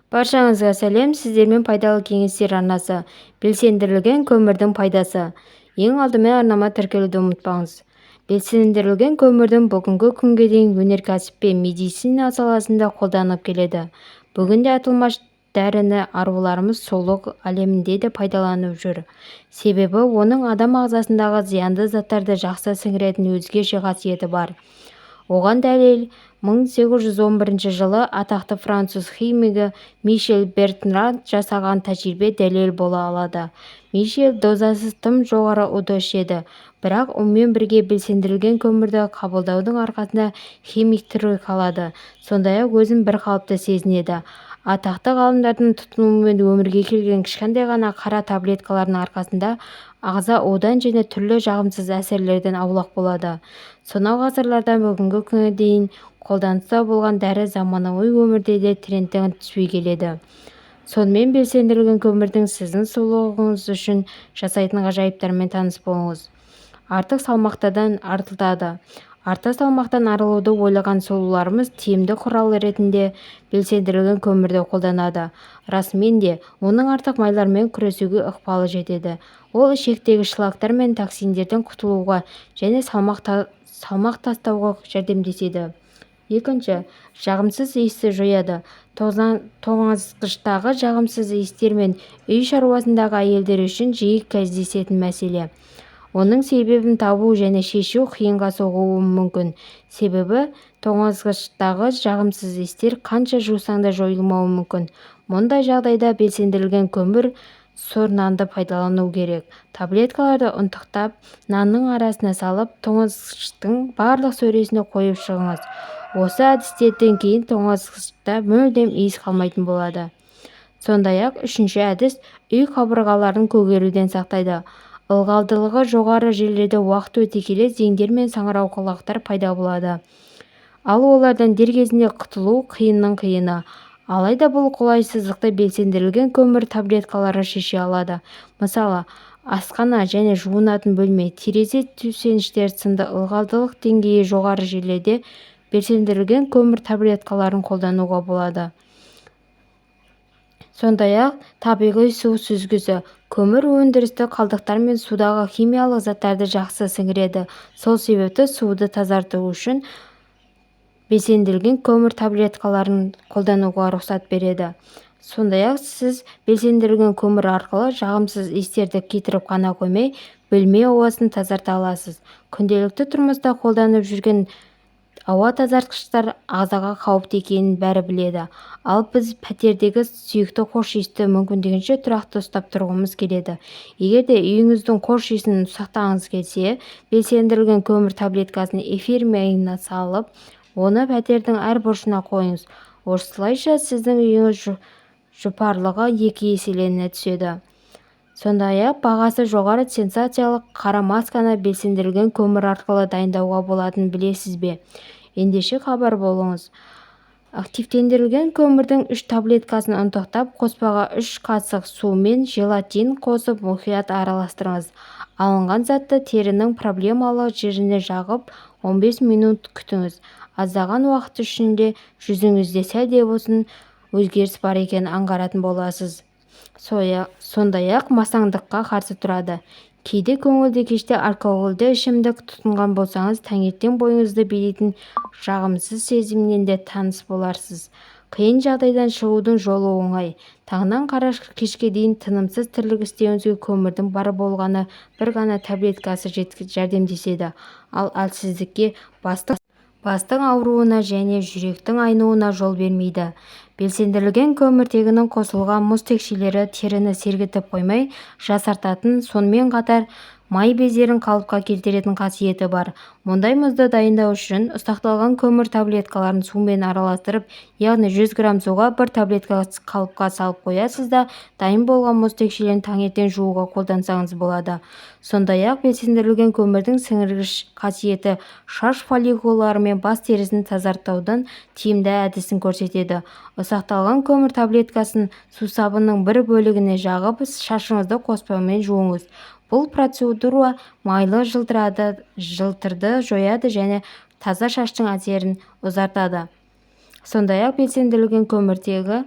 Баршаңызға сәлем, сіздермен Пайдалы кеңестер арнасы. Белсендірілген көмірдің пайдасы. Ең алдымен арнама тіркелуді ұмытпаңыз. Белсендірілген көмірдің бүгінгі күнге дейін өнеркәсіп пен медицина саласында қолданып келеді. Бүгінде аталмыш дәріні аруларымыз сұлулық әлемінде де пайдаланып жүр. Себебі оның адам ағзасындағы зиянды заттарды жақсы сіңіретін өзгеше қасиеті бар. Оған дәлел 1811 жылы атақты француз химигі Мишель Бертран жасаған тәжірибе дәлел бола алады. Мишель дозасы тым жоғары уды ішеді. Бірақ умен бірге белсендірілген көмірді қабылдаудың арқасында химик тірі қалады, сондай-ақ өзін бірқалыпты сезінеді. Атақты ғалымдардың тұтынуымен өмірге келген кішкентай ғана қара таблеткалардың арқасында ағза удан және түрлі жағымсыз әсерлерден аулақ болады. Сонау ғасырлардан бүгінгі күнге дейін қолданыста болған дәрі заманауи өмірде де трендтен түспей келеді. Сонымен, белсендірілген көмірдің сіздің сұлулығыңыз үшін жасайтын ғажайыптарымен таныс болыңыз. Артық салмақтан арылтады. Артық салмақтан арылуды ойлаған сұлуларымыз тиімді құрал ретінде белсендірілген көмірді қолданады. Расымен де, оның артық майлармен күресуге ықпалы жетеді. Ол ішектегі шлактар мен токсиндерден құтылуға және салмақ тастауға жәрдемдеседі. Екінші, жағымсыз иісті жояды. Тоңазытқыштағы жағымсыз иістер мен үй шаруасындағы әйелдер үшін жиі кездесетін мәселе. Оның себебін табу және шешу қиынға соғуы мүмкін. Себебі тоңазытқыштағы жағымсыз иістер қанша жусаң да жойылмауы мүмкін. Мұндай жағдайда белсендірілген көмір сұр нанды пайдалану керек. Таблеткаларды ұнтақтап, нанның арасына салып, тоңазытқыштың барлық сөресіне қойып шығыңыз. Осы әдістерден кейін тоңазытқышта мүлдем иіс қалмайтын болады. Сондай-ақ үшінші әдіс үй қабырғаларын көгеруден сақтайды. Ылғалдылығы жоғары жерлерде уақыт өте келе зеңдер мен саңырауқұлақтар пайда болады. Ал олардан дер кезінде құтылу қиынның қиыны. Алайда бұл қолайсыздықты белсендірілген көмір таблеткалары шеше алады. Мысалы, асхана және жуынатын бөлме, терезе төсеніштері сынды ылғалдылық деңгейі жоғары жерлерде белсендірілген көмір таблеткаларын қолдануға болады. Сондай-ақ табиғи су сүзгісі. Көмір өндірістік қалдықтар мен судағы химиялық заттарды жақсы сіңіреді. Сол себепті суды тазарту үшін белсендірілген көмір таблеткаларын қолдануға рұқсат береді. Сондай-ақ сіз белсендірілген көмір арқылы жағымсыз иістерді кетіріп қана қоймай, бөлме ауасын тазарта аласыз. Күнделікті тұрмыста қолданып жүрген ауа тазартқыштар ағзаға қауіпті екенін бәрі біледі. Ал біз пәтердегі сүйікті хош иісті мүмкіндігінше тұрақты ұстап тұрғымыз келеді. Егер де үйіңіздің хош иісін сақтағыңыз келсе, белсендірілген көмір таблеткасын эфир майына салып, оны пәтердің әр бұрышына қойыңыз. Осылайша сіздің үйіңіз жұпарлығы екі еселене түседі. Сондай-ақ бағасы жоғары сенсациялық қара масканы белсендірілген көмір арқылы дайындауға болатынын білесіз бе? Ендеше хабар болыңыз. Активтендірілген көмірдің 3 таблеткасын ұнтақтап, қоспаға 3 қасық су мен желатин қосып мұқият араластырыңыз. Алынған затты терінің проблемалы жеріне жағып, 15 минут күтіңіз. Аздаған уақыт ішінде жүзіңізде сәл де болсын өзгеріс бар екенін аңғаратын боласыз. Сондай-ақ масаңдыққа қарсы тұрады. Кейде көңілді кеште алкогольді ішімдік тұтынған болсаңыз, таңертең бойыңызды билейтін жағымсыз сезімнен де таныс боларсыз. Қиын жағдайдан шығудың жолы оңай. Таңнан қара кешке дейін тынымсыз тірлік істеуіңізге көмірдің бар болғаны бір ғана таблеткасы жәрдемдеседі. Ал әлсіздікке, бастың ауруына және жүректің айнуына жол бермейді. Белсендірілген көміртегінің қосылған мұз текшелері теріні сергітіп қоймай, жасартатын, сонымен қатар май бездерін қалыпқа келтіретін қасиеті бар. Мұндай мұзды дайындау үшін ұсақталған көмір таблеткаларын сумен араластырып, яғни 100 грамм суға бір таблетка қалыпқа салып қоясыз да, дайын болған мұз текшелерін таңертең жууға қолдансаңыз болады. Сондай-ақ белсендірілген көмірдің сіңіргіш қасиеті шаш фолликулары мен бас терісін тазартудың тиімді әдісін көрсетеді. Ұсақталған көмір таблеткасын сусабынның бір бөлігіне жағып, шашыңызды қоспамен жуыңыз. Бұл процедура майлы жылтырды жояды және таза шаштың әсерін ұзартады. Сондай-ақ белсендірілген көміртегі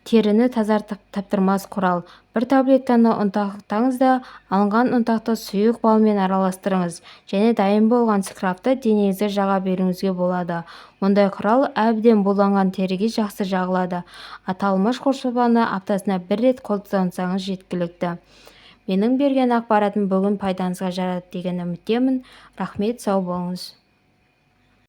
Теріні тазартып таптырмас құрал. Бір таблетканы ұнтақтаңыз да, алынған ұнтақты сұйық балмен араластырыңыз және дайын болған скрабты денеңізге жаға беруіңізге болады. Мұндай құрал әбден буланған теріге жақсы жағылады. Аталмыш қоспаны аптасына бір рет қолдансаңыз жеткілікті. Менің берген ақпаратым бүгін пайдаңызға жарады деген үміттемін. Рахмет, сау болыңыз.